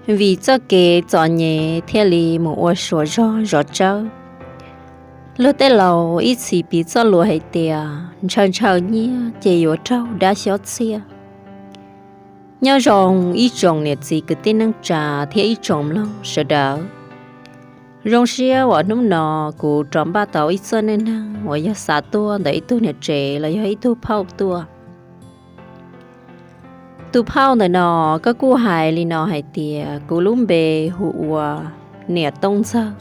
Vim txoj kev txom nyem thiaj li mus ua suav zog zov tsawb. Luag tej laus ib txhis piv txoj lus hais tias ntshaw ntshaw nyiaj ces yuav raug dab xyob txhiab. Nyob zoo ib tsoom niam txiv kwv tij neej tsa thiab ib tsoom mloog sawv daws. Zoo siab uas hnub no kuv rov npaj tau ib txoj neej neeg uas yog xav tuaj ntawm ib tug niam tsev los yog ib tug phauj tuaj. Tus phauj ntawm no, koj kuj hais li no hais tias kuv lub npe hu ua Niam Tooj Ntxawg,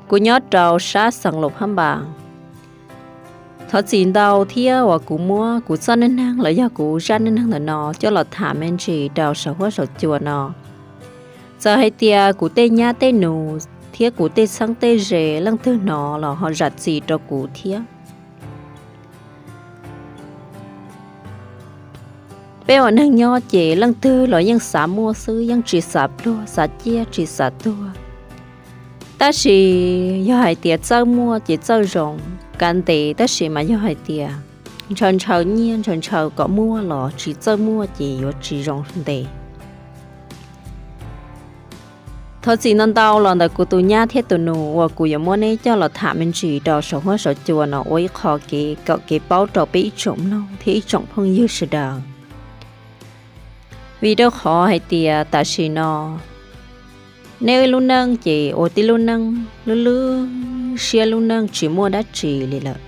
kuv nyob rau sab Xeev Laus Phab Npas. Thov txim ntau thiab uas kuv muab kuv txoj neej neeg los yog kuv zaj neej neeg ntawm no coj los tham me ntsis rau saum huab saum cua no. Txawm hais tias kuv tej nyab tej nus thiab kuv tej txheeb tej ze leej twg hnov los ho zam txim rau kuv thiab. Peb ua neeg nyob ces leej twg los yeej xav muaj xwb, yeej tsis xav pluag, xav ciaj tsis xav tuag. Tab sis yog hais tias txawj muaj ces txawj zoo, kav ntev, tab sis mas yog hais tias ntshaw ntshaw nyiaj ntshaw ntshaw kom muaj los tsis txawj muaj ces yuav tsis zoo ntev. Thov txim ntau ntau los ntawm kuv tus nyab thiab tus nus uas kuv yuav muab neb coj los tham me ntsis rau saum huab saum cua no ua ib qho kev kawm kev paub rau peb ib tsoom mloog thiab ib tsoom phooj ywg sawv daws. Vim rau qhov hais tias tam sim no neb lub neej ces ua tib lub neej lub lub siab lub neej tsis muaj dab tsi li lawm.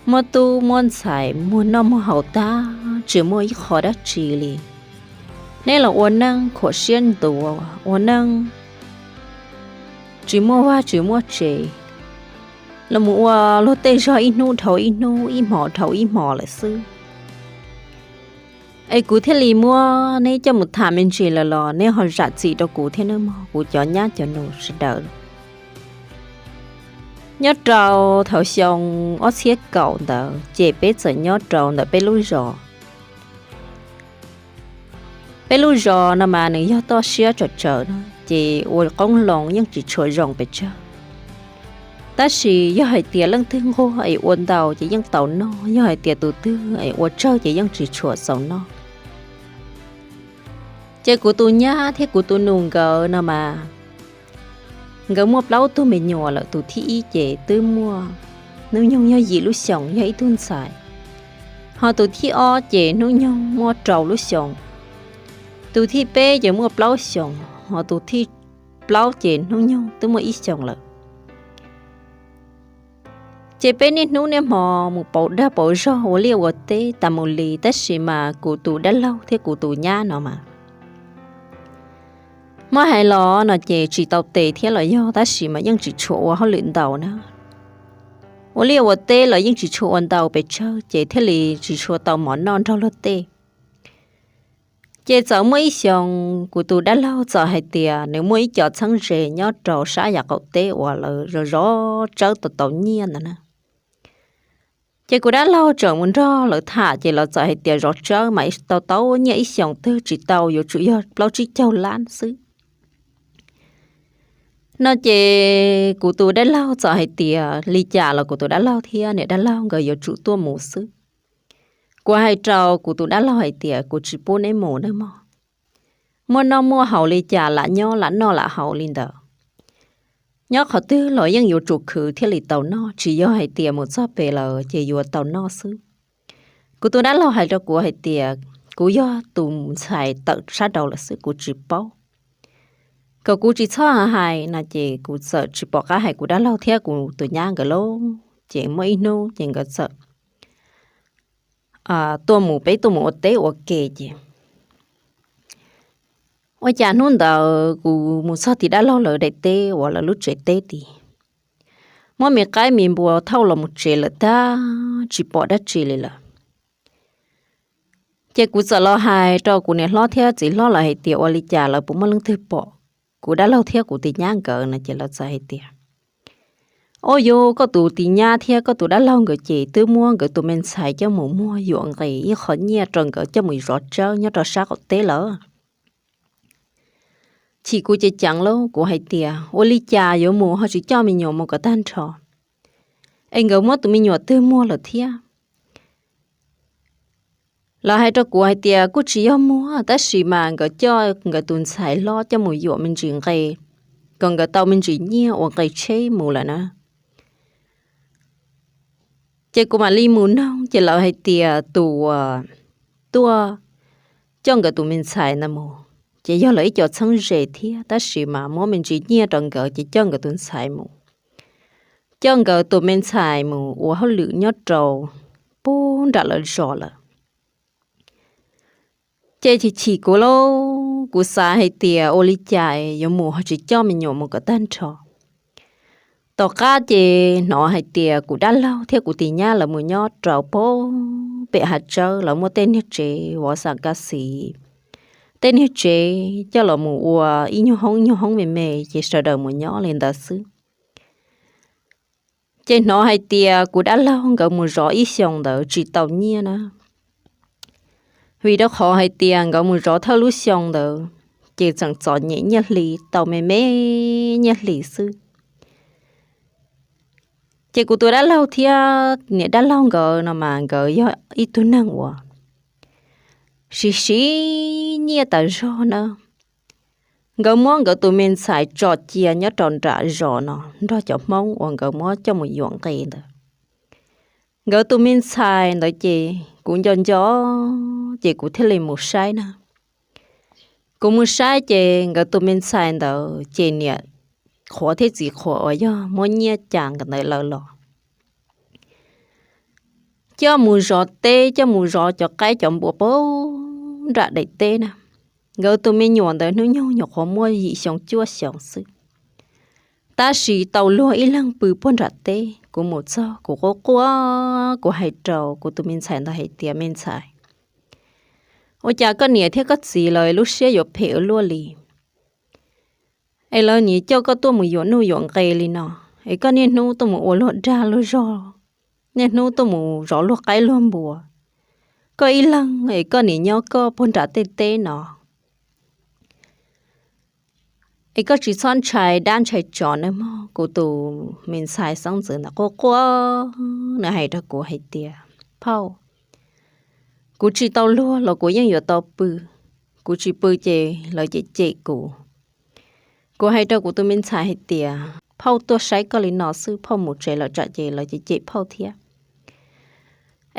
Muaj tub muaj ntxhais muag noj muag haus tag tsis muaj ib qho dab tsi li. Neb los ua neej khuam siab ntuav ua neej tsis muaj vaj tsis muaj tsev, los mus ua luag tej zog ib hnub dhau ib hnub ib hmo dhau ib hmo lawm xwb. Es kuv thiaj li muab neb coj mus tham me ntsis lawm los neb ho zam txim rau kuv thiab nawb mog kuv cov nyab cov nus sawv daws. Nyob rau thaum xyoo ob txhiab kaum ntawd ces peb txawm nyob rau ntawm peb lub zos. Peb lub zos no mas nws yog toj siab tsawm tsawv na, ces ua qoob loo yeej tsis tshua zoo pes tsawg. Tab sis yog hais tias leej twg nquag es ua ntau ces yeej tau noj, yog hais tias tus twg es ua tsawg ces yeej tsis tshua txaus noj. Ces kuv tus nyab thiab kuv tus nus nkawd no mas, nkawd muaj plaub tug me nyuam lawm, tus thib ib ces twb muaj hnub nyoog yog yim lub xyoos yog ib tug ntxhais, ho tus thib ob ces hnub nyoog muaj rau lub xyoos, tus thib peb ces muaj plaub xyoos, ho tus thib plaub ces hnub nyoog twb muaj ib xyoos lawm. Ces peb niaj hnub niaj hmo mus pauv dag pauv zog ua liaj ua teb tas mus li, tab sis mas kuv tus dab laug thiab kuv tus nyab no mas muab hais los no ces tsis tau tes thiab los yog, tab sis mas yeej tsis tshua ua hauj lwm ntau na. Ua liaj ua teb los yeej tsis tshua ua ntau pes tsawg ces thiaj li tsis tshua tau mov noj nrog luag tej. Ces txawm muaj ib xyoos kuv tus dab laug txawm hais tias nws muaj ib co txheeb ze nyob rau sab yam qaum teb uas lawv zov zov tsawb tau tau nyiaj ntawd na. Ces kuv dab laug tseem mus nrog lawv tham ces lawv txawm hais tias zov tsawb mas tau tau nyiaj ib xyoos twg tsis tau yuav tsum yog plaub tsib caug lab xwb no. Ces kuv tus dab laug txawm hais tias li cas los kuv tus dab laug thiab niam dab laug nkawd yuav tsum tuaj mus xwb. Kuv hais rau kuv tus dab laug hais tias kuv tsis pub neb mus nawb mog. Muaj noj muaj haus li cas lam nyob lam noj lam haus li ntawd. Nyob qhov twg los yeej yuav tsum khwv thiaj li tau noj, tsis yog hais tias mus txog pem lawm ces yuav tau noj xwb. Kuv tus dab laug hais rau kuv hais tias kuv yog tus ntxhais tawm sab nraud lawm xwb kuv tsis paub. Kom kuv tsis txhob hais no ces kuv txawm tsis pom qab hais kuv dab laug thiab kuv tus nyab nkawd lauj. Ces muaj ib hnub ces nkawd txawm tuaj mus, peb tuaj mus ua teb ua ke ces ua cas hnub ntawd kuv mus txog tim dab laug lawv daim teb uas lawv lub tsev teb tid, muab me qaib me npua thauj los mus tsev lawm tag tsis pom dab tsi li lawm. Ces kuv txawm los hais rau kuv niam hlob thiab txiv hlob lawv hais tias ua li cas lawv puas muaj leej twg pom kuv dab laug thiab kuv tus nyab nkawd no ces lawv txawm hais tias, o yus, koj tus tus nyab thiab koj tus dab laug nkawd ces twb muab nkawd tus me ntxhais coj mus muag yuam nqis ib qho nyiaj rau nkawd coj mus zov tsawb nyob rau sab qaum teb lawm. Chim kuv ceev ceev lauj, kuv hais tias ua li cas yuav mus ho tsis coj me nyuam mus kom tag nrho, es nkawd muab tus me nyuam twg muag lawm thiab. Lawv hais rau kuv hais tias kuj tsis yog muag, tab sis mas nkawd coj nkawd tus ntxhais hlob coj mus yuam me ntsis nqe, kom nkawd tau me ntsis nyiaj ua nqe tsheb mus lawm na. Ces kuv mam li mus noog, ces lawv hais tias tus uas tuaj coj nkawd tus me ntxhais ntawd mus ces yog lawv ib co txheeb ze thiab, tab sis mas muab me ntsis nyiaj rau nkawd ces coj nkawd tus ntxhais mus, coj nkawd tus me ntxhais mus ua hauj lwm nyob rau pub nram lawv zos lawm. Ces chim chim kuv lauj, kuv xav hais tias ua li cas yuav mus ho tsis coj me nyuam mus kom tag nrho. Tom qab ces hnov hais tias kuv dab laug thiab kuv tus nyab lawv mus nyob rau pem hav tsawb, lawv muaj tej niag tsev vov xam kas xis, tej niag tsev coj los mus ua ib nyuag hoob ib nyuag hoob me me ces sawv daws mus nyob li ntawd xwb. Ces hnov hais tias kuv dab laug nkawd mus zov ib xyoos ntawd tsis tau nyiaj na, vim rau qhov hais tias nkawd mus zov thawj lub xyoo ntawd ces tseem txom nyem nyiaj hli, tau me me nyiaj hli xwb. Ces kuv tus dab laug thiab niam dab laug nkawd no mas nkawd yog ib tug neeg uas siv siv nyiaj tas zog na. Nkawd muab nkawd tus me ntxhais tso cia nyob rau nram zos no nrog cov Hmoob uas nkawd muab coj mus yuam nqe ntawd. Nkawd tus me ntxhais ntawd ces kuv nco nco ces kuv thiaj li mus saib na. Kuv mus saib ces nkawd tus me ntxhais ntawd ces niam qhuav thiab txiv qhuav uas yog muab nyiaj cas nkawd ntawd lawv los coj mus zov teb, coj mus zov cov qaib cov npua pem nram daim teb na. Nkawd tus me nyuam ntawd hnub nyoog nyuam qhuav muaj yim xyoo cuaj xyoos xwb, tab sis tau luag ib leeg pw puag nram teb. Kuv mus txog kuv quaj quaj, kuv hais rau kuv tus me ntxhais ntawd hais tias, me ntxhais, ua cas koj niam thiab koj txiv lawv lub siab yuav phem ua luaj li, es lawv nim coj koj tuaj mus yuam nuj yuam nqe li no, es koj niaj hnub tuaj mus ua luag dag luag zog, niaj hnub tuaj mus zov luag qaib luag npua, koj ib leeg es koj nim nyob koj puag nram tej teb no, es koj tsis txhob ntshai dab ntshai tsov nawb mog. Kuv tus me ntxhais xeeb ntxwv ntawd quaj quaj, nws hais rau kuv hais tias, phauj, kuv tsis tau luag los kuv yeej yuav tau pw, kuv tsis pw ces lawv cem cem kuv. Kuv hais rau kuv tus me ntxhais hais tias, phauj tuaj saib koj li no xwb, phauj mus tsev lawm tsam ces lawv cem cem phauj thiab.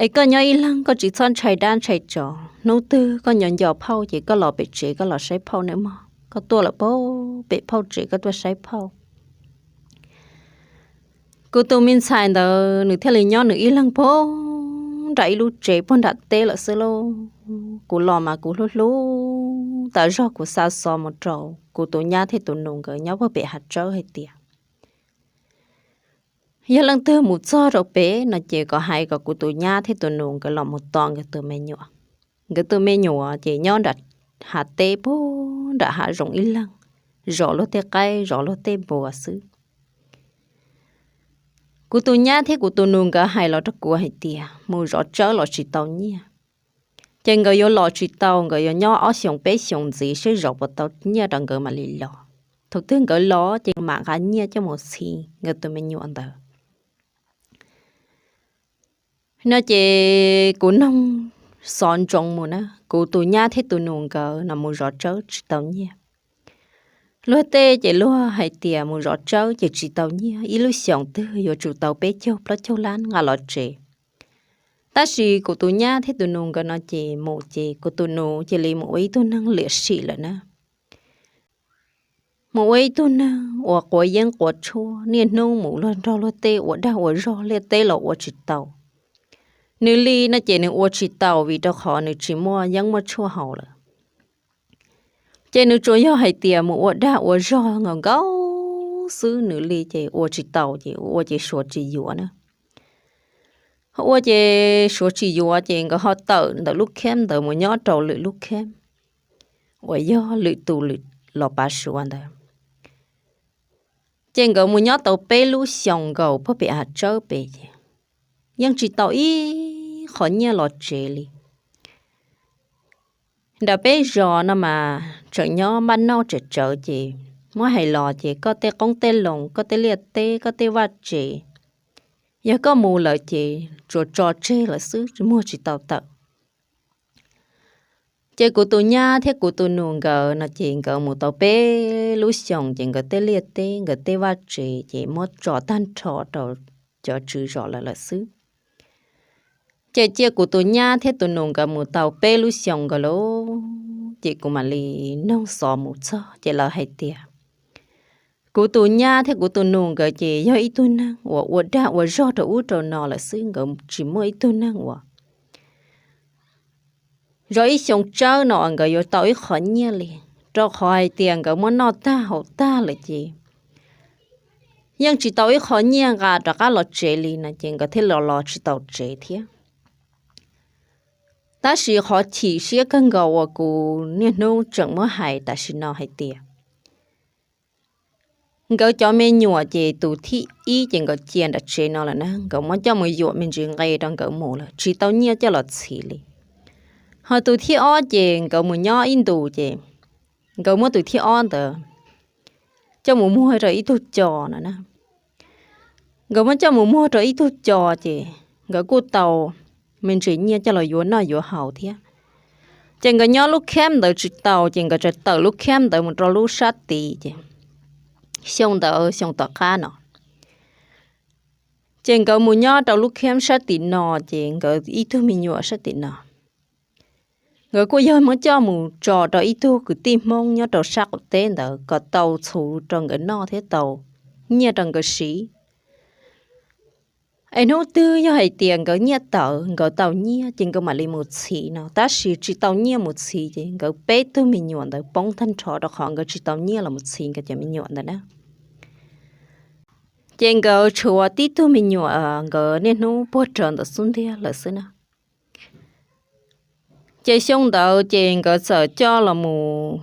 Es koj nyob ib leeg koj tsis txhob ntshai dab ntshai tsov, hnub twg koj nco nco phauj ces koj los pem tsev koj los saib phauj nawb mog, koj tuaj lawm puag pem phauj tsev koj tuaj saib phauj. Kuv tus me ntxhais ntawd nws thiaj li nyob nws ib leeg puag nram ib lub tsev puag nram teb lawm xwb lauj. Kuv los mas kuv hlub hlub tas zog, kuv xa xov mus rau kuv tus nyab thiab tus nus nkawd nyob puag pem hav tsawb hais tias, yog leej twg mus txog rau pem no ces kom hais kom kuv tus nyab thiab tus nus nkawd los mus tos nkawd tus me nyuam. Nkawd tus me nyuam ces nyob nram hav teb puag nram hav zoov ib leeg, zov luag tej qaib zov luag tej npua xwb. Kuv tus nyab thiab kuv tus nus nkawd hais los rau kuv hais tias mus zov tsawb los tsis tau nyiaj, ces nkawd yuav los tsis tau, nkawd yuav nyob ob xyoos peb xyoos ntxiv seb zov puas tau nyiaj rau nkawd mam li los. Thaum twg nkawd los ces mam nqa nyiaj coj mus txhiv nkawd tus me nyuam ntawd. No ces kuv noog xov ntsoov mus na, kuv tus nyab thiab tus nus nkawd no mus zov tsawb tsis tau nyiaj. Luag tej ces luag hais tias mus zov tsawb ces tsis tau nyiaj, ib lub xyoos twg yuav tsum tau peb caug plaub caug lab nqa los tsev. Tab sis kuv tus nyab thiab tus nus nkawd no ces mus ces kuv tus nus cia li mus ua ib tug neeg liam sim lawm na. Mus ua ib tug neeg uas quav yeeb quav tshuaj, niaj hnub mus luag nrog luag tej ua dag ua zog, liaj teb los ua tsis tau. Nws li no ces nws ua tsis tau vim rau qhov nws tsis muaj yeeb muaj tshuaj haus lawm. Ces nws tsuas yog hais tias mus ua dag ua zog nkaus nkaus xwb, nws li ces ua tsis tau ces ua ces suav tsis yuav na. Ua ces suav tsis yuav ces nkawd ho tawm ntawm lub kheeb ntawd mus nyob rau lwm lub kheeb uas yog lwm tus lwm los pav suav ntawd. Ces nkawd mus nyob tau peb lub xyoos nkaus puag pem hav tsawb pem ces yeej tsis tau ib qho nyiaj los tsev li. Nram peb zos no mas tseem nyob npaj noj tsem tsawv ces muab hais los ces koj tej qoob tej loo, koj tej liaj teb, koj tej vaj tsev, yog koj mus lawm ces tsuas tso tseg lawm xwb, muag tsis tau tawm. Ces kuv tus nyab thiab kuv tus nus nkawd no ces nkawd mus tau peb lub xyoos ces nkawd tej liaj teb nkawd tej vaj tsev ces muab tso tag nrho rau cov tswv zos lawm lawm xwb. Ces cia kuv tus nyab thiab tus nus nkawd mus tau peb lub xyoos nkawd lawm ces kuv mam li noog xov mus txog ces lawv hais tias kuv tus nyab thiab kuv tus nus nkawd ces yog ib tug neeg uas ua dag ua zog rau ub rau no lawm xwb, nkawd tsis muaj ib tug neeg uas zov ib xyoo tsawb no nkawd yuav tau ib qho nyiaj li, rau qhov hais tias nkawd muab noj tag haus tag lawm ces yeej tsis tau ib qho nyiaj nqa rov qab los tsev li no ces nkawd thiaj los los tsis tau tsev thiab. Tab sis qhov chim siab kawg nkaus uas kuv niaj hnub tseem muab hais tam sim no hais tias nkawd cov me nyuam ces tus thib ib ces nkawd cia nram tsev no lawm na, nkawd muab coj mus yuam me ntsis nqe rau nkawd mus lawm tsis tau nyiaj coj los txhiv li. Ho tus thib ob ces nkawd mus nyob ib ntus ces nkawd muab tus thib ob ntawd coj mus muag rau ib tug co no na. Nkawd muab coj mus muag rau ib tug co ces nkawd kuj tau me ntsis nyiaj coj los yuav noj yuav haus thiab. Ces nkawd nyob lub khab ntawd tsis tau ces nkawd tsa tawm lub khab ntawd mus rau lub sab tid ces xyoo ntawd xyoo tom qab no ces nkawd mus nyob rau lub khab sab tim no ces nkawd ib tug me nyuam sab tim no nkawd kuj yog muab coj mus tso rau ib tug kwv tij Hmoob nyob rau sab qaum teb ntawd kom tau txhuv rau nkawd noj thiab tau nyiaj rau nkawd siv. Es hnub twg yog hais tias nkawd nyiaj tawv nkawd tau nyiaj ces nkawd mam li mus txhiv no, tab sis tsis tau nyiaj mus txhiv ces nkawd peb tug me nyuam ntawd poob tag nrho rau qhov nkawd tsis tau nyiaj los mus txhiv nkawd cov me nyuam ntawd na. Ces nkawd tshuav tib tug me nyuam nkawd niaj hnub puag rawv ntawm xub ntiag lawm xwb na. Ces xyoo ntawd ces nkawd txawm coj los mus,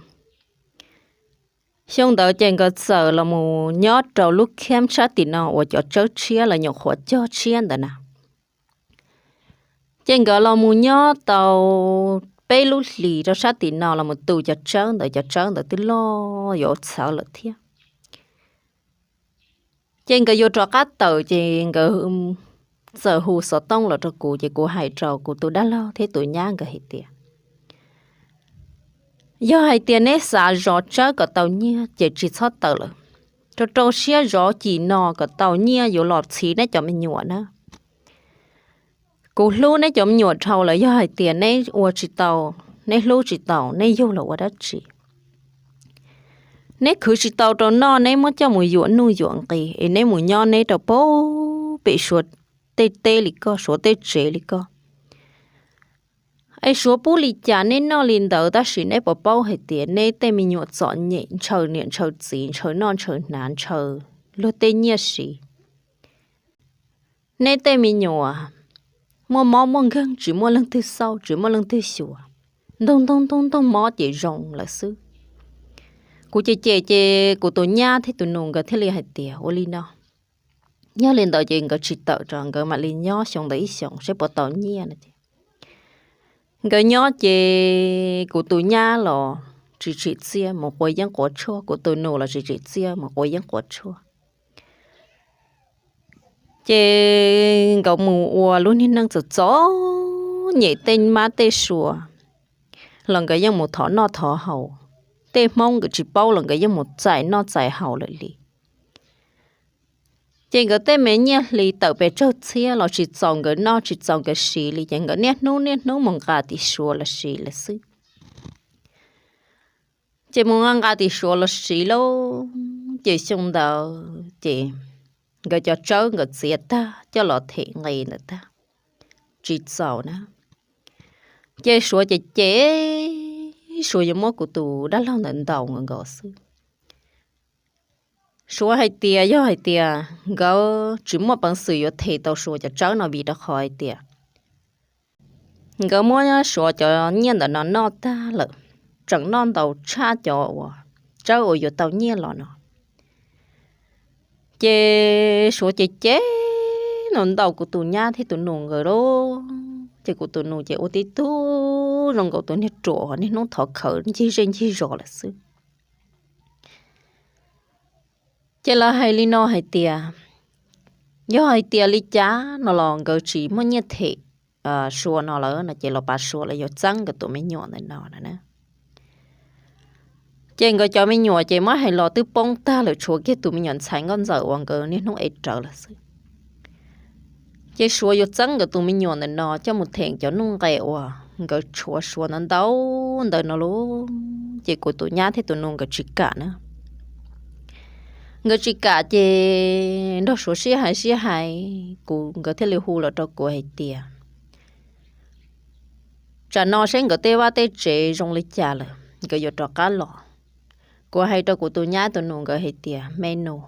xyoo ntawd ces nkawd txawm los mus nyob rau lub khab sab tim no uas cov tsawb tshiab los nyuam qhuav cog tshiab ntawd na. Ces nkawd los mus nyob tau peb lub hlis rau sab tim no los mus tu cov tsawb ntawd, cov tsawb ntawd twb loj yuav txhawv lawm thiab. Ces nkawd yuav rov qab tawm ces nkawd txawm hu xov tooj los rau kuv ces kuv hais rau kuv tus dab laug thiab tus nyab nkawd hais tias yog hais tias neb xav zov tsawb kom tau nyiaj ces tsis txhob tawm lawm, rau rau siab zov cim no kom tau nyiaj yuav los txhiv neb cov me nyuam na. Kuv hlub neb cov me nyuam dhau lawm, yog hais tias neb ua tsis tau, neb hlub tsis tau, neb yug los ua dab tsi? Neb khwv tsis tau rau noj, neb muab coj mus yuam nuj yuam nqi es neb mus nyob neb rau pem Suav tej teb li koj, Suav tej tsev li koj. Es Suav pub li cas neb noj li ntawd, tab sis neb puas paub hais tias neb tej me nyuam txom nyem ntshaw niam ntshaw txiv, ntshaw noj ntshaw hnav, ntshaw luag tej nyiaj siv. Neb tej me nyuam muaj mob muaj nkeeg tsis muaj leej twg xauj tsis muaj leej twg xyuas, ntoog ntoog ntoog ntoog mob ces zoo lawm xwb. Kuv cem cem ces kuv tus nyab thiab tus nus nkawd thiaj li hais tias ua li no, yog li ntawd ces nkawd tsis tawm tso, nkawd mam li nyob xyoo ntawd ib xyoos seb puas tau nyiaj no ces nkawd nyob ces kuv tus nyab los tsis tsim txiaj mus quav yeeb quav tshuaj, kuv tus nus los tsis tsim txiaj mus quav yeeb quav tshuaj. Ces nkawd mus ua lub niag neej txom txom nyem, tej mab tej sua los nkawd yeej mus thov noj thov haus, tej Hmoob nkawd tsis paub los nkawd yeej mus txais noj txais haus lawm li. Ces nkawd tej me nyiaj hli tawm pes tsawg txhiab los tsis txaus nkawd noj tsis txaus nkawd siv li, ces nkawd niaj hnub niaj hnub mus nqa tim Suav los siv lawm xwb. Ces mus nqa nqa tim Suav los siv lauj, ces xyoo ntawd ces nkawd cov tsawb nkawd txiav tag coj los them nqe ntawd tag, tsis txaus na. Ces Suav ces cem, Suav yuav muab kuv tus dab laug ntawd ntaus nkaus nkaus xwb. Suav hais tias yog hais tias nkawd tsis muaj peev xwm yuav them tau Suav cov tsawb no vim rau qhov hais tias nkawd muab Suav cov nyiaj ntawm no noj tag lawm, tseem noj ntau tshaj cov uas tsawb uas yuav tau nyiaj los no. Ces Suav ces cem no ntaus kuv tus nyab thiab tus nus nkawd lauj. Ces kuv tus nus ces ua tib tug zoo nkaus tus niag ruam niaj hnub thov khawv ncig zej ncig zos lawm xwb. Ces lawv hais li no hais tias, yog hais tias li cas no los nkawd tsis muaj nyiaj them Suav no lawm no ces los pas Suav los yuav txeeb nkawd tus me nyuam ntawm no na. Ces nkawd cov me nyuam ces muab hais los twb poob tag lawm, tshuav kiag tus me nyuam ntxhais nkauj ntxawm uas nkawd niaj hnub ev rawv lawm xwb. Ces Suav yuav txeeb nkawd tus me nyuam ntawm no coj mus them cov nuj nqes uas nkawd tshuav Suav ntawd ntau ntawm no lauj. Ces kuv tus nyab thiab tus nus nkawd tsis kam na. Nkawd tsis kam ces nrog Suav sib hais sib hais, kuv, nkawd thiaj li hu los rau kuv hais tias tsam no seb nkawd tej vaj tej tsev zoo li cas lawm nkawd yuav rov qab los. Kuv hais rau kuv tus nyab tus nus nkawd hais tias me nus,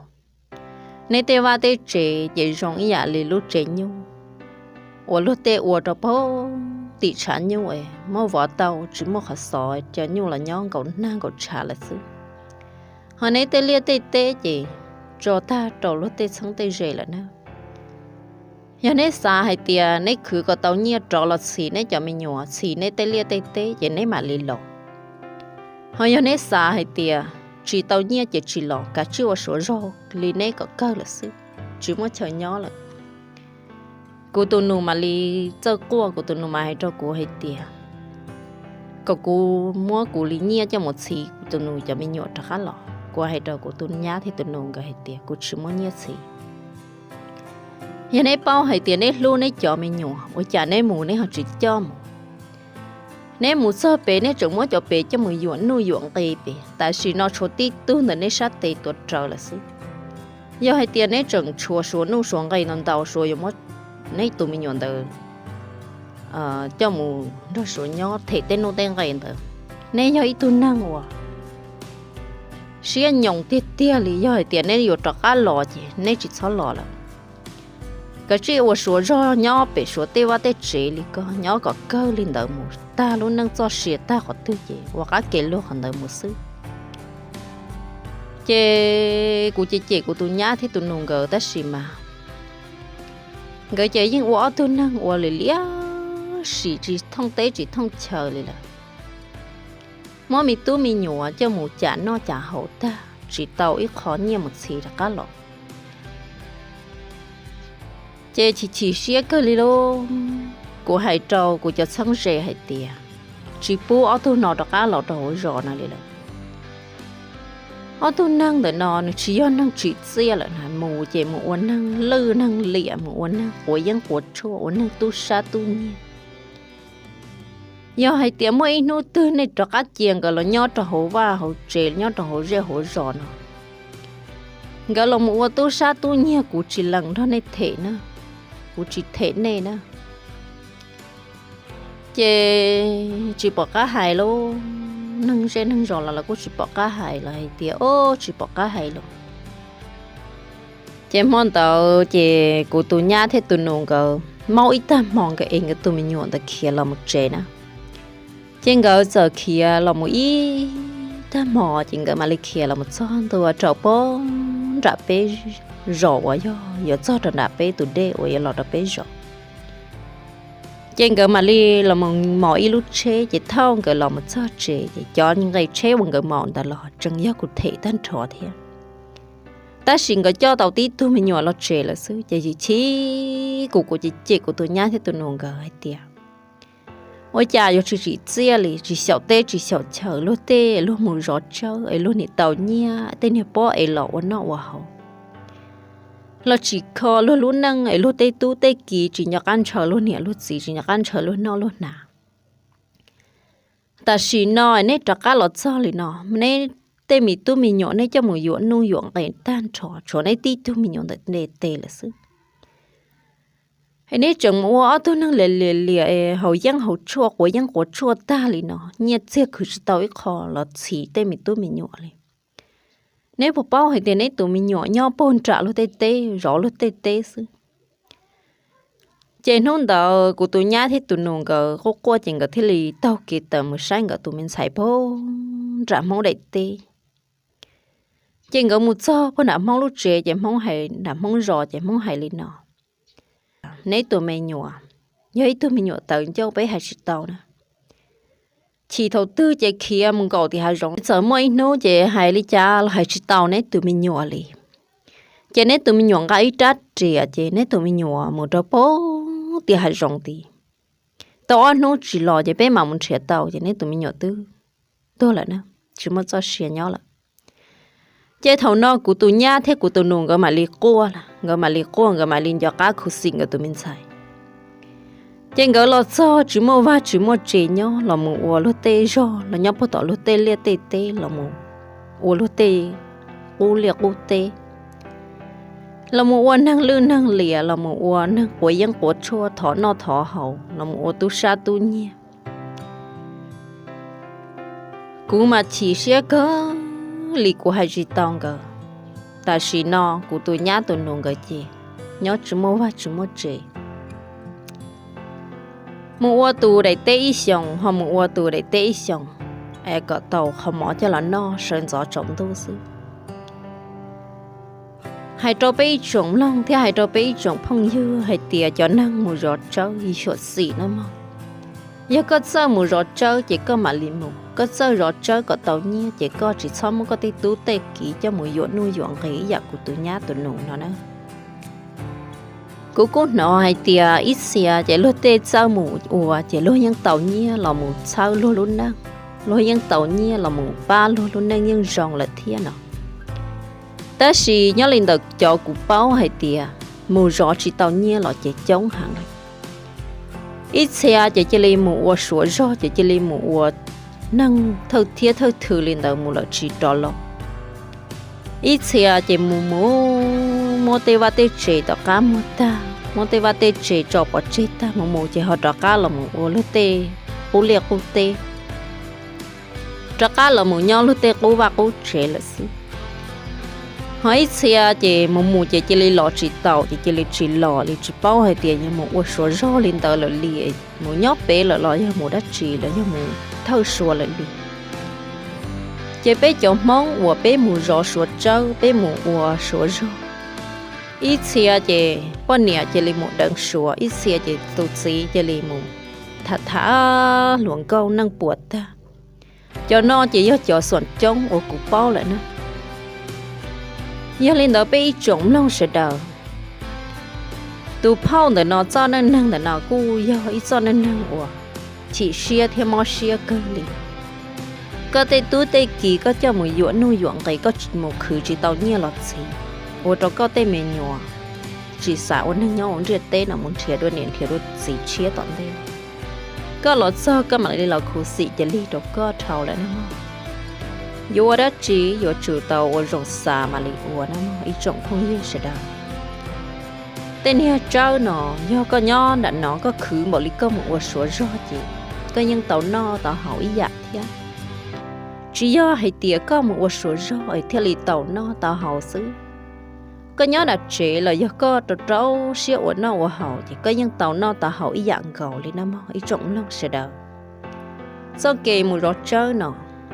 neb tej vaj tej tsev ces zoo ib yam li lub tsev nyuj uas luag tej ua rau pem tim tshav nyuj es muab vov tau tsis muaj qhov xov, cov nyuj los nyob nkaum nag nkaum tshav lawm xwb. Ho neb tej liaj tej teb ces tso tag rau luag tej txheeb tej ze lawm na. Yog neb xav hais tias neb khwv kom tau nyiaj rov los txhis neb cov me nyuam, txhis neb tej liaj tej teb ces neb mam li los. Ho yog neb xav hais tias tsis tau nyiaj ces tsis los, kav tsij ua Suav zog li neb kom kawg lawm xwb, tsis muaj chaw nyob lawm. Kuv tus nus mam li txawj quaj, kuv tus nus mas hais rau kuv hais tias kom kuv muab kuv li nyiaj coj mus txhis kuv tus nus cov me nyuam rov qab los. Kuv hais rau kuv tus nyab thiab tus nus nkawd hais tias kuv tsis muaj nyiaj txhis. Yog neb paub hais tias neb hlub neb cov me nyuam, ua cas neb mus neb ho tsis coj mus? Neb mus txog pem neb tseem muab cov pem coj mus yuam nuj yuam nqi pem, tam sim no tshuav tib tug ntawm neb sab tes tuav rawv lawm xwb. Yog hais tias neb tseem tshuav Suav nuj Suav nqi ntau ntau, Suav yuav muab neb tus me nyuam ntawd coj mus nrog Suav nyob them tej nuj tej nqi ntawd. Neb yog ib tug neeg uas siab nyoos tiag tiag li, yog hais tias neb yuav rov qab los ces neb tsis txhob los lawm. Kav tsij ua Suav zog nyob pem Suav tej vaj tej tsev li koj, nyob kom kawg li ntawd mus tag lub neej txoj sia tag qhov twg ces ua qab kev luag qhov ntawd mus xwb. Ces kuv cem cem kuv tus nyab thiab tus nus nkawd tab sis mas nkawd ces yeej ua ob tug neeg ua li liab sim tsis thooj teb tsis thooj chaw li lawm. Muab me tub me nyuam coj mus cam noj cam haus tag tsis tau ib qho nyiaj mus txhis rov qab los. Ces chim chim siab kawg li lauj. Kuv hais rau kuv cov txheeb ze hais tias tsis pub ob tug no rov qab los rau hauv zos no li lawm. Ob tug neeg ntawm no nws tsis yog neeg tsim txiaj lawm na, mus ces mus ua neeg lwj neeg liam, mus ua neeg quav yeeb quav tshuaj, ua neeg tub sab tub nyiag. Yog hais tias muaj ib hnub twg nej rov qab cia nkawd los nyob rau hauv vaj hauv tsev, nyob rau hauv zej hauv zos no, nkawd los mus ua tub sab tub nyiag, kuv tsis lees nrog nej them na, kuv tsis them nej na. Ces tsis pom qab hais lauj, neeg zej neeg zos los lawv kuj tsis pom qab hais, lawv hais tias o, tsis pom qab hais lauj. Ces hmo ntawd ces kuv tus nyab thiab tus nus nkawd maub ib tag hmo nkawd es nkawd tus me nyuam ntawd khiav los mus tsev na. Ces nkawd txawm khiav los mus ib tag hmo ces nkawd mam li khiav los mus txog ntua rau pem nram peb zos uas yog yuav txog rau nram peb tus dej uas yuav los rau peb zos. Ces nkawd mam li los mus mos ib lub tsheb, ces thaum nkawd los mus txog tsev ces cov nqe tsheb uas nkawd mos ntawd los tseem yog kuv them tag nrho thiab. Tab sis nkawd coj tau tib tug me nyuam los tsev lawm xwb, ces chim chim kuv, kuv cem cem kuv tus nyab thiab tus nus nkawd hais tias ua cas yuav tsis tsim txiaj li, tsis xyaum teb tsis xyaum chaw, luag tej luag mus zov tsawb es luag niam tau nyiaj, tej niag pob es los ua noj ua haus, los tsim kho luag lub neej es luag tej tub tej ki tsis nco qab ntshaw luag niam luag txiv, tsis nco qab ntshaw luag noj luag hnav. Tam sim no neb rov qab los txog li no, neb tej me tub me nyuam neb coj mus yuam nuj yuam nqi tag nrho, tshuav neb tib tug me nyuam ntawm neb tes lawm xwb. Es neb tseem mus ua ob tug neeg liam liam liam, haus yeeb haus tshuaj, quav yeeb quav tshuaj tag li no, nyiaj txiag khwv tsis tau ib qho los txhiv tej me tub me nyuam li. Neb puas paub hais tias neb tus me nyuam nyob puag nram luag tej teb, zov luag tej teb xwb? Ces hnub ntawd kuv tus nyab thiab tus nus nkawd quaj quaj ces nkawd thiaj li taug kev tawm mus saib nkawd tus me ntxhais puag nram Hmoob daim teb. Ces nkawd mus txog puag nram Hmoob lub tsev ces Hmoob hais, nram Hmoob zos ces Hmoob hais li no: Neb tus me nyuam yog ib tug me nyuam tawv ncauj, peb hais tsis tau na. Chim thaum twg ces khiav mus nkaum tim hav zoov, txawm muaj ib hnub ces hais li cas los hais tsis tau neb tus me nyuam li. Ces neb tus me nyuam nqa ib rab riam ces neb tus me nyuam mus rau puag tim hav zoov tid. tau ob hnub tsis los ces peb mam mus nrhiav tau ces neb tus me nyuam twb tuag lawm na, tsis muaj txoj sia nyob lawm. Ces thaum no kuv tus nyab thiab kuv tus nus nkawd mam li quaj, nkawd mam li quaj, nkawd mam li nco qab khuv xim nkawd tus me ntxhais. Ces nkawd los txog tsis muaj vaj tsis muaj tsev nyob, los mus ua luag tej zog los nyob puag tom luag tej liaj tej teb, los mus ua luag tej qub liaj qub teb, los mus ua neeg lwj neeg liam, los mus ua neeg quav yeeb quav tshuaj thov noj thov haus, los mus ua tub sab tub nyiag. Kuv mas chim siab kawg li kuv hais tsis tau nkawd. Tam sim no kuv tus nyab tus nus nkawd ces nyob tsis muaj vaj tsis muaj tsev, mus ua tus daim teb ib xyoos ho mus ua tus daim teb ib xyoos, es kom tau qhov mov coj los noj sawv ntxov tsaus ntuj xwb. Hais rau peb ib tsoom mloog thiab hais rau peb ib tsoom phooj ywg hais tias cov neeg mus zov tsawb xyuam xim na mog. Yog koj txawj mus zov tsawb ces koj mam li mus, koj txawj zov tsawb kom tau nyiaj ces koj tsis txhob muab koj tej tub tej kiv coj mus yuam nuj yuam nqis ib yam kuv tus nyab tus nus no na. Kuv kuj hnov hais tias ib txhia ces luag tej txawj mus ua ces luag yeej tau nyiaj los mus txhawb luag lub neej, luag yeej tau nyiaj los mus pab luag lub neej yeej zoo lawm thiab no. Tab sis nyob li ntawm cov kuv paub hais tias mus zov tsis tau nyiaj los ces coob heev. Ib txhia ces cia li mus ua suav zog ces cia li mus ua neeg thawj thiab thawj thw li ntawd mus lawm tsis rov los. Ib txhia ces mus mus muab tej vaj tej tsev tom qab muag tag, muab tej vaj tej tsev tso pov tseg tag mus mus ces ho rov qab los mus ua luag tej qub liaj qub teb, rov qab los mus nyob luag tej qub vaj qub tsev lawm xwb. Ho ib txhia ces mus mus ces cia li los tsis taus ces cia li tsis los li, tsis paub hais tias yog mus ua suav zog li ntawd lawm li, mus nyob pem lawm los yog mus dab tsi los yog mus thawj suav lawm li. Ces peb cov Hmoob uas peb mus zov suav tsawb, peb mus ua suav zog, ib txhia ces poj niam cia li mus deev suav, ib txhia ces tus txiv cia li mus tham tham hluas nkauj neej puas tag. Cov no ces yog cov xuam coob uas kuv paub lawm na. Yog li ntawd peb ib tsoom mloog sawv daws, tus phauj ntawm no txoj neej neeg ntawm no kuj yog ib txoj neej neeg uas chim siab thiab mob siab kawg li. Koj tej tub tej kiv koj coj mus yuam nuj yuam nqis, koj mus khwv tsis tau nyiaj los txhiv, ua rau koj tej me nyuam tsis xav ua neeg nyob hauv ntiaj teb no, mus nrhiav dua niam nrhiav dua txiv tshiab tom ntej. Koj los txog koj mam li los khuv xim cia li rau koj dhau lawm na mog. Yuav ua dab tsi yuav tsum tau ua zoo xav mam li ua na mog ib tsoom phooj ywg sawv daws. Tej niag tsawb no, yog koj nyob nram no koj khwv npaum li koj mus ua suav zog ces koj yeej tau noj tau haus ib yam thiab. Tsis yog hais tias koj mus ua suav zog es thiaj li tau noj tau haus xwb. Koj nyob nram tsev los yog koj rau rau siab ua noj ua haus ces koj yeej tau noj tau haus ib yam nkaus li na mog ib tsoom mloog sawv daws. Txoj kev mus zov tsawb no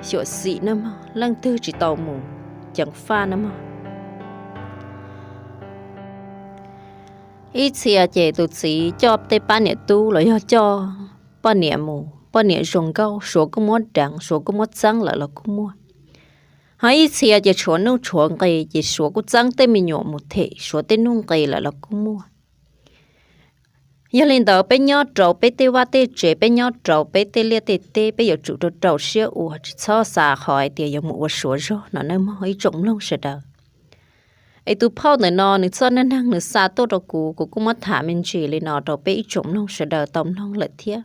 xyuam xim na mog, leej twg tsis tau mus ceev faj na mog. Ib txhia ces tus txiv coj tej pab niam tub los yog coj poj niam mus, poj niam zoo nkauj suav kuj muab deev, suav kuj muab txeeb lawm los kuj muaj. Ho ib txhia ces tshuav nuj tshuav nqis ces suav kuj txeeb tej me nyuam mus them suav tej nuj nqis lawm los kuj muaj. Yog li ntawd peb nyob rau peb tej vaj tej tsev, peb nyob rau peb tej liaj tej teb, peb yuav tsum rau rau siab ua, tsis txhob xav qhov hais tias yuav mus ua suav zog no nawb mog ib tsoom mloog sawv daws. Es tus phauj ntawm no nws txoj neej neeg nws xa tuaj rau kuv, kuv kuj muab tham me ntsis li no rau peb ib tsoom mloog sawv daws tau mloog lawm thiab.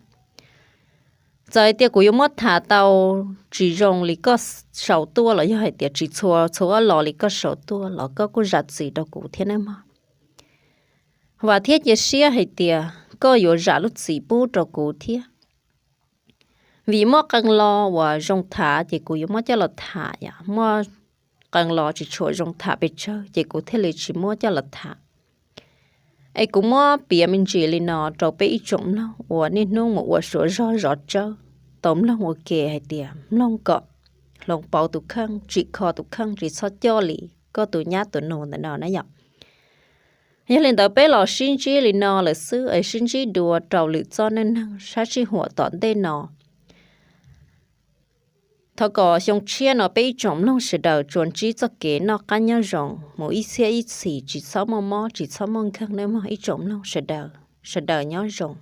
Txawm hais tias kuv yuav muab tham tau tsis zoo li koj sau tuaj los yog hais tias tsis txhua txhua ob lo li koj sau tuaj los koj kuj zam txim rau kuv thiab nawb mog. Vam thiab cia siab hais tias koj yuav zam lub txim pub rau kuv thiab. Vim muaj qee lo uas zoo tham ces kuv yuav muab coj los tham, yog muaj qee lo tsis tshua zoo tham pes tsawg ces kuv thiaj li tsis muab coj los tham. Es kuv muab piav me ntsis li no rau peb ib tsoom mloog uas niaj hnub mus ua suav zog zov tsawb tau mloog ua ke hais tias mloog kom hloov pauv tus kheej, tsim kho tus kheej, tsis txhob coj li koj tus nyab tus nus ntawm no na yom. Yog li ntawd peb los sib ntsib li no lawm xwb es sib ntsib dua rau lwm txoj neej neeg sab sij huam tom ntej no. Thov kom xyoo tshiab no peb ib tsoom mloog sawv daws tsuas ntsib txoj kev noj qab nyob zoo mus ib txhiab ib txhis, tsis txhob muaj mob tsis txhob muaj nkeeg nawb mog ib tsoom mloog sawv daws. Sawv daws nyob zoo.